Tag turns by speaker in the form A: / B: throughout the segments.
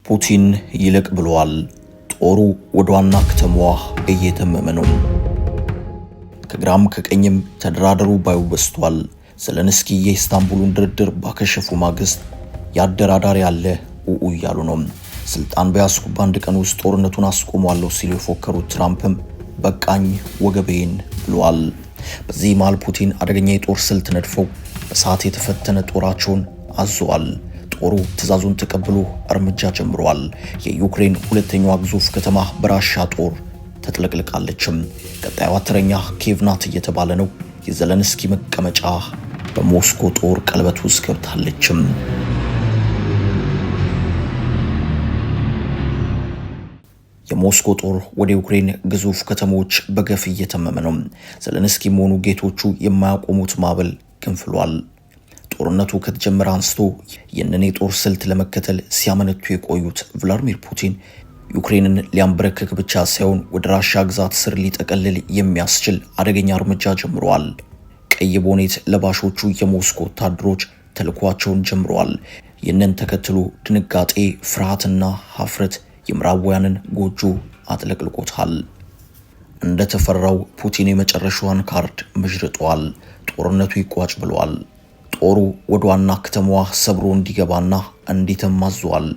A: ፑቲን ይልቅ ብለዋል። ጦሩ ወደ ዋና ከተማዋ እየተመመ ነው። ከግራም ከቀኝም ተደራደሩ ባዩ በዝቷል። ዘለንስኪ የኢስታንቡሉን ድርድር ባከሸፉ ማግስት የአደራዳሪ ያለ ኡኡ እያሉ ነው። ስልጣን በያዝኩ በአንድ ቀን ውስጥ ጦርነቱን አስቆሟለሁ ሲሉ የፎከሩት ትራምፕም በቃኝ ወገቤን ብለዋል። በዚህ መሃል ፑቲን አደገኛ የጦር ስልት ነድፈው በሰዓት የተፈተነ ጦራቸውን አዘዋል። ጦሩ ትዕዛዙን ተቀብሎ እርምጃ ጀምሯል። የዩክሬን ሁለተኛዋ ግዙፍ ከተማ በራሻ ጦር ተጥለቅልቃለችም። ቀጣዩዋ ተረኛ ኪየቭ ናት እየተባለ ነው። የዘለንስኪ መቀመጫ በሞስኮ ጦር ቀለበት ውስጥ ገብታለችም። የሞስኮ ጦር ወደ ዩክሬን ግዙፍ ከተሞች በገፍ እየተመመ ነው። ዘለንስኪም ሆኑ ጌቶቹ የማያቆሙት ማዕበል ገንፍሏል። ጦርነቱ ከተጀመረ አንስቶ ይህንን የጦር ስልት ለመከተል ሲያመነቱ የቆዩት ቭላድሚር ፑቲን ዩክሬንን ሊያንበረክክ ብቻ ሳይሆን ወደ ራሻ ግዛት ስር ሊጠቀልል የሚያስችል አደገኛ እርምጃ ጀምረዋል። ቀይ ቦኔት ለባሾቹ የሞስኮ ወታደሮች ተልኳቸውን ጀምረዋል። ይህንን ተከትሎ ድንጋጤ፣ ፍርሃትና ሀፍረት የምዕራባውያንን ጎጆ አጥለቅልቆታል። እንደተፈራው ፑቲን የመጨረሻዋን ካርድ መዥርጠዋል። ጦርነቱ ይቋጭ ብለዋል። ጦሩ ወደ ዋና ከተማዋ ሰብሮ እንዲገባና እንዲተም አዟል።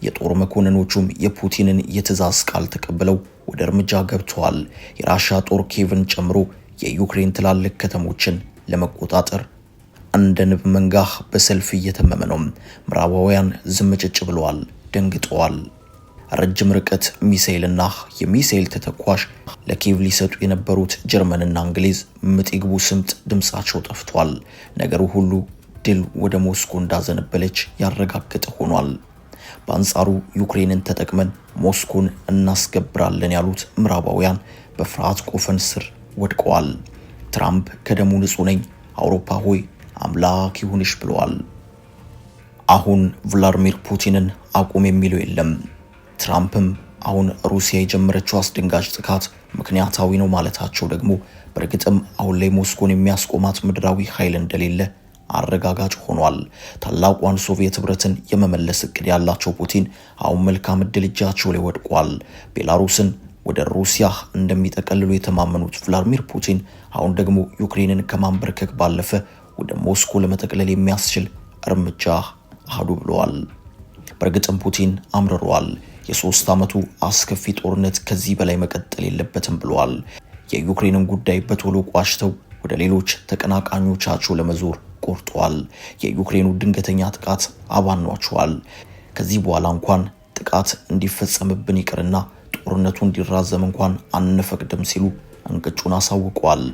A: የጦር መኮንኖቹም የፑቲንን የትዕዛዝ ቃል ተቀብለው ወደ እርምጃ ገብተዋል። የራሻ ጦር ኪየቭን ጨምሮ የዩክሬን ትላልቅ ከተሞችን ለመቆጣጠር እንደ ንብ መንጋ በሰልፍ እየተመመ ነው። ምዕራባውያን ዝምጭጭ ብለዋል፣ ደንግጠዋል። ረጅም ርቀት ሚሳኤልና የሚሳኤል ተተኳሽ ለኪየቭ ሊሰጡ የነበሩት ጀርመንና እንግሊዝ ምጥ ይግቡ ስምጥ ድምፃቸው ጠፍቷል። ነገሩ ሁሉ ድል ወደ ሞስኮ እንዳዘነበለች ያረጋገጠ ሆኗል። በአንጻሩ ዩክሬንን ተጠቅመን ሞስኮን እናስገብራለን ያሉት ምዕራባውያን በፍርሃት ቆፈን ስር ወድቀዋል። ትራምፕ ከደሙ ንጹህ ነኝ፣ አውሮፓ ሆይ አምላክ ይሁንሽ ብለዋል። አሁን ቭላድሚር ፑቲንን አቁም የሚለው የለም። ትራምፕም አሁን ሩሲያ የጀመረችው አስደንጋጭ ጥቃት ምክንያታዊ ነው ማለታቸው ደግሞ በእርግጥም አሁን ላይ ሞስኮን የሚያስቆማት ምድራዊ ኃይል እንደሌለ አረጋጋጭ ሆኗል። ታላቋን ሶቪየት ህብረትን የመመለስ እቅድ ያላቸው ፑቲን አሁን መልካም እድል እጃቸው ላይ ወድቋል። ቤላሩስን ወደ ሩሲያ እንደሚጠቀልሉ የተማመኑት ቭላድሚር ፑቲን አሁን ደግሞ ዩክሬንን ከማንበርከክ ባለፈ ወደ ሞስኮ ለመጠቅለል የሚያስችል እርምጃ አህዱ ብለዋል። በእርግጥም ፑቲን አምርረዋል። የ3 ዓመቱ አስከፊ ጦርነት ከዚህ በላይ መቀጠል የለበትም ብለዋል። የዩክሬንን ጉዳይ በቶሎ ቋጭተው ወደ ሌሎች ተቀናቃኞቻቸው ለመዞር ቆርጠዋል። የዩክሬኑ ድንገተኛ ጥቃት አባኗቸዋል። ከዚህ በኋላ እንኳን ጥቃት እንዲፈጸምብን ይቅርና ጦርነቱ እንዲራዘም እንኳን አንፈቅድም ሲሉ እንቅጩን አሳውቀዋል።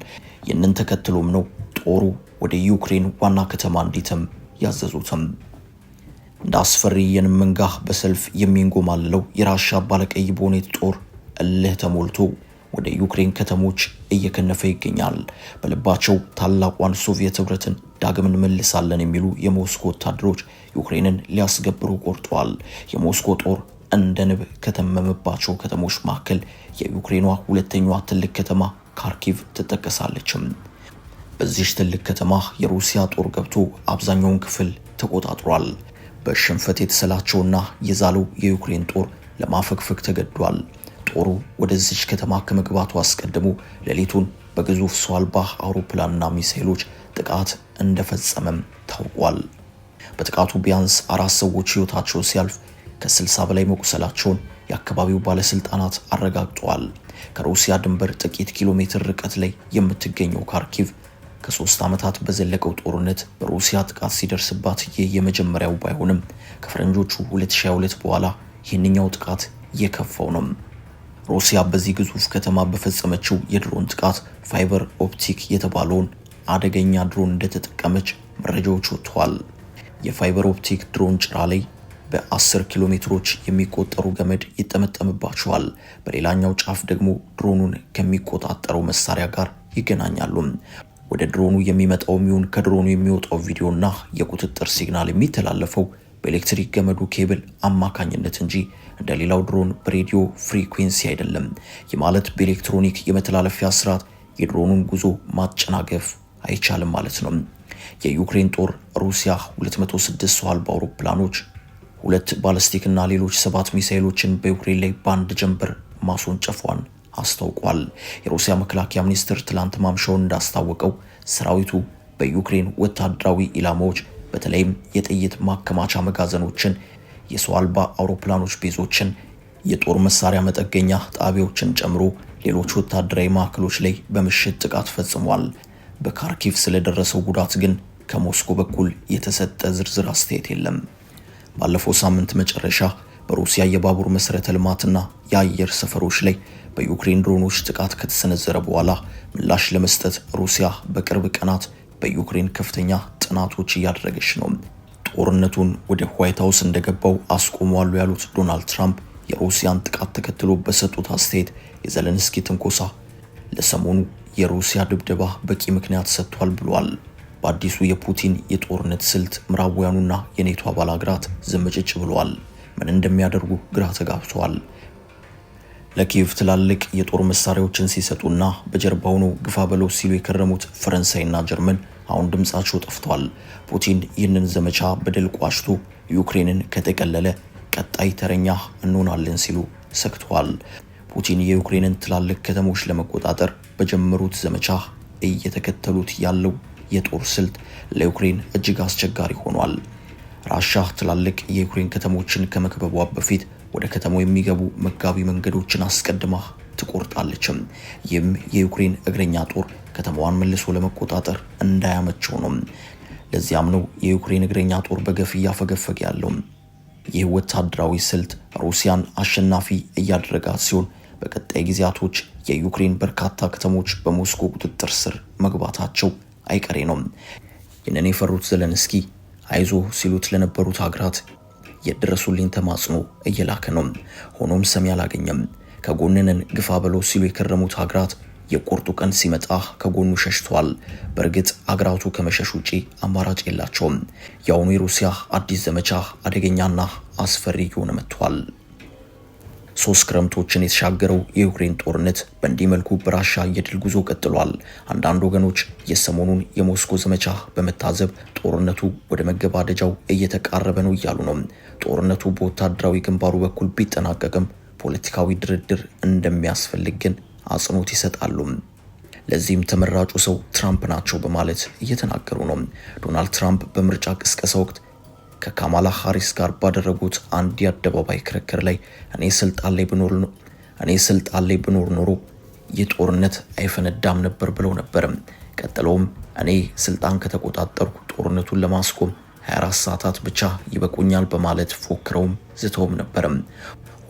A: ይህንን ተከትሎም ነው ጦሩ ወደ ዩክሬን ዋና ከተማ እንዲተም ያዘዙትም። እንደ አስፈሪ የንብ መንጋ በሰልፍ የሚንጎማለለው የራሻ ባለቀይ ቦኔት ጦር እልህ ተሞልቶ ወደ ዩክሬን ከተሞች እየከነፈ ይገኛል። በልባቸው ታላቋን ሶቪየት ህብረትን ዳግም እንመልሳለን የሚሉ የሞስኮ ወታደሮች ዩክሬንን ሊያስገብሩ ቆርጠዋል። የሞስኮ ጦር እንደ ንብ ከተመመባቸው ከተሞች መካከል የዩክሬኗ ሁለተኛዋ ትልቅ ከተማ ካርኪቭ ትጠቀሳለችም። በዚች ትልቅ ከተማ የሩሲያ ጦር ገብቶ አብዛኛውን ክፍል ተቆጣጥሯል። በሽንፈት የተሰላቸውና የዛለው የዩክሬን ጦር ለማፈግፈግ ተገዷል። ጦሩ ወደዚች ከተማ ከመግባቱ አስቀድሞ ሌሊቱን በግዙፍ ሰው አልባ አውሮፕላንና ሚሳኤሎች ጥቃት እንደፈጸመም ታውቋል። በጥቃቱ ቢያንስ 4 ሰዎች ሕይወታቸው ሲያልፍ ከ60 በላይ መቁሰላቸውን የአካባቢው ባለስልጣናት አረጋግጠዋል። ከሩሲያ ድንበር ጥቂት ኪሎ ሜትር ርቀት ላይ የምትገኘው ካርኪቭ ከ3 ዓመታት በዘለቀው ጦርነት በሩሲያ ጥቃት ሲደርስባት ይህ የመጀመሪያው ባይሆንም ከፈረንጆቹ 2022 በኋላ ይህንኛው ጥቃት የከፋው ነው። ሩሲያ በዚህ ግዙፍ ከተማ በፈጸመችው የድሮን ጥቃት fiber optic የተባለውን አደገኛ ድሮን እንደተጠቀመች መረጃዎች ወጥተዋል። የ fiber optic ድሮን ጭራ ላይ በ10 ኪሎ ሜትሮች የሚቆጠሩ ገመድ ይጠመጠምባቸዋል። በሌላኛው ጫፍ ደግሞ ድሮኑን ከሚቆጣጠረው መሳሪያ ጋር ይገናኛሉ። ወደ ድሮኑ የሚመጣው ይሁን ከድሮኑ የሚወጣው ቪዲዮና የቁጥጥር signal የሚተላለፈው በኤሌክትሪክ ገመዱ ኬብል አማካኝነት እንጂ እንደሌላው ድሮን በሬዲዮ frequency አይደለም። ይህ ማለት በኤሌክትሮኒክ የመተላለፊያ ስርዓት የድሮኑን ጉዞ ማጨናገፍ አይቻልም ማለት ነው። የዩክሬን ጦር ሩሲያ 206 ሰው አልባ አውሮፕላኖች፣ 2 ባለስቲክና ሌሎች 7 ሚሳኤሎችን በዩክሬን ላይ በአንድ ጀንበር ማስወንጨፏን አስታውቋል። የሩሲያ መከላከያ ሚኒስትር ትላንት ማምሻውን እንዳስታወቀው ሰራዊቱ በዩክሬን ወታደራዊ ኢላማዎች በተለይም የጥይት ማከማቻ መጋዘኖችን፣ የሰው አልባ አውሮፕላኖች ቤዞችን፣ የጦር መሳሪያ መጠገኛ ጣቢያዎችን ጨምሮ ሌሎች ወታደራዊ ማዕከሎች ላይ በምሽት ጥቃት ፈጽሟል። በካርኪቭ ስለደረሰው ጉዳት ግን ከሞስኮ በኩል የተሰጠ ዝርዝር አስተያየት የለም። ባለፈው ሳምንት መጨረሻ በሩሲያ የባቡር መሰረተ ልማትና የአየር ሰፈሮች ላይ በዩክሬን ድሮኖች ጥቃት ከተሰነዘረ በኋላ ምላሽ ለመስጠት ሩሲያ በቅርብ ቀናት በዩክሬን ከፍተኛ ጥናቶች እያደረገች ነው። ጦርነቱን ወደ ዋይት ሀውስ እንደገባው አስቆመዋለሁ ያሉት ዶናልድ ትራምፕ የሩሲያን ጥቃት ተከትሎ በሰጡት አስተያየት የዘለንስኪ ትንኮሳ ለሰሞኑ የሩሲያ ድብደባ በቂ ምክንያት ሰጥቷል ብሏል። በአዲሱ የፑቲን የጦርነት ስልት ምዕራባውያኑና የኔቶ አባል ሀገራት ዝምጭጭ ብለዋል። ምን እንደሚያደርጉ ግራ ተጋብተዋል። ለኪየቭ ትላልቅ የጦር መሳሪያዎችን ሲሰጡና በጀርባው ነው ግፋ በለው ሲሉ የከረሙት ፈረንሳይና ጀርመን አሁን ድምጻቸው ጠፍቷል። ፑቲን ይህንን ዘመቻ በድል ቋጭቶ ዩክሬንን ከጠቀለለ ቀጣይ ተረኛ እንሆናለን ሲሉ ሰግተዋል። ፑቲን የዩክሬንን ትላልቅ ከተሞች ለመቆጣጠር በጀመሩት ዘመቻ እየተከተሉት ያለው የጦር ስልት ለዩክሬን እጅግ አስቸጋሪ ሆኗል። ራሻ ትላልቅ የዩክሬን ከተሞችን ከመክበቧ በፊት ወደ ከተማው የሚገቡ መጋቢ መንገዶችን አስቀድማ ትቆርጣለችም። ይህም የዩክሬን እግረኛ ጦር ከተማዋን መልሶ ለመቆጣጠር እንዳያመቸው ነው። ለዚያም ነው የዩክሬን እግረኛ ጦር በገፍ እያፈገፈገ ያለው። ይህ ወታደራዊ ስልት ሩሲያን አሸናፊ እያደረጋት ሲሆን በቀጣይ ጊዜያቶች የዩክሬን በርካታ ከተሞች በሞስኮ ቁጥጥር ስር መግባታቸው አይቀሬ ነው። ይህንን የፈሩት ዘለንስኪ አይዞ ሲሉት ለነበሩት ሀገራት የድረሱልኝ ተማጽኖ እየላከ ነው። ሆኖም ሰሚ አላገኘም። ከጎንነን ግፋ በለው ሲሉ የከረሙት ሀገራት የቁርጡ ቀን ሲመጣ ከጎኑ ሸሽተዋል። በእርግጥ አገራቱ ከመሸሽ ውጪ አማራጭ የላቸውም። የአሁኑ የሩሲያ አዲስ ዘመቻ አደገኛና አስፈሪ እየሆነ መጥቷል። 3 ክረምቶችን የተሻገረው የዩክሬን ጦርነት በእንዲህ መልኩ በራሻ የድል ጉዞ ቀጥሏል። አንዳንድ ወገኖች የሰሞኑን የሞስኮ ዘመቻ በመታዘብ ጦርነቱ ወደ መገባደጃው እየተቃረበ ነው እያሉ ነው። ጦርነቱ በወታደራዊ ግንባሩ በኩል ቢጠናቀቅም ፖለቲካዊ ድርድር እንደሚያስፈልግ ግን አጽንኦት ይሰጣሉ። ለዚህም ተመራጩ ሰው ትራምፕ ናቸው በማለት እየተናገሩ ነው። ዶናልድ ትራምፕ በምርጫ ቅስቀሳ ወቅት ከካማላ ሃሪስ ጋር ባደረጉት አንድ የአደባባይ ክርክር ላይ እኔ ስልጣን ላይ ብኖር ኖሮ ይህ ጦርነት አይፈነዳም ነበር ብለው ነበር። ቀጥለውም እኔ ስልጣን ከተቆጣጠርኩ ጦርነቱን ለማስቆም 24 ሰዓታት ብቻ ይበቁኛል በማለት ፎክረውም ዝተውም ነበር።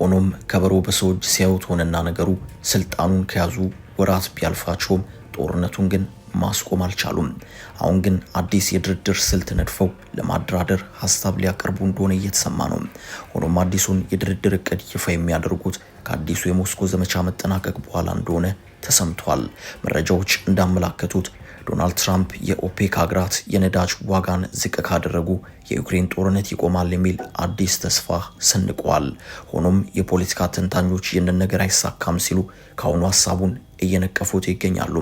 A: ሆኖም ከበሮ በሰው እጅ ሲያዩት ሆነና ነገሩ ስልጣኑን ከያዙ ወራት ቢያልፋቸውም ጦርነቱን ግን ማስቆም አልቻሉም። አሁን ግን አዲስ የድርድር ስልት ነድፈው ለማደራደር ሀሳብ ሊያቀርቡ እንደሆነ እየተሰማ ነው። ሆኖም አዲሱን የድርድር እቅድ ይፋ የሚያደርጉት ከአዲሱ የሞስኮ ዘመቻ መጠናቀቅ በኋላ እንደሆነ ተሰምቷል። መረጃዎች እንዳመላከቱት ዶናልድ ትራምፕ የኦፔክ ሀገራት የነዳጅ ዋጋን ዝቅ ካደረጉ የዩክሬን ጦርነት ይቆማል የሚል አዲስ ተስፋ ሰንቀዋል። ሆኖም የፖለቲካ ተንታኞች ይህንን ነገር አይሳካም ሲሉ ከአሁኑ ሀሳቡን እየነቀፉት ይገኛሉ።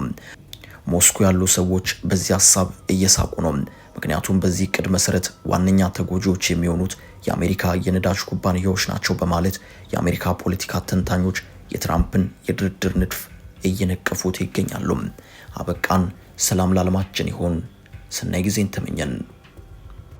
A: ሞስኮ ያሉ ሰዎች በዚህ ሀሳብ እየሳቁ ነው። ምክንያቱም በዚህ እቅድ መሰረት ዋነኛ ተጎጂዎች የሚሆኑት የአሜሪካ የነዳጅ ኩባንያዎች ናቸው በማለት የአሜሪካ ፖለቲካ ተንታኞች የትራምፕን የድርድር ንድፍ እየነቀፉት ይገኛሉ። አበቃን። ሰላም ለዓለማችን ይሁን። ሰናይ ጊዜን ተመኘን።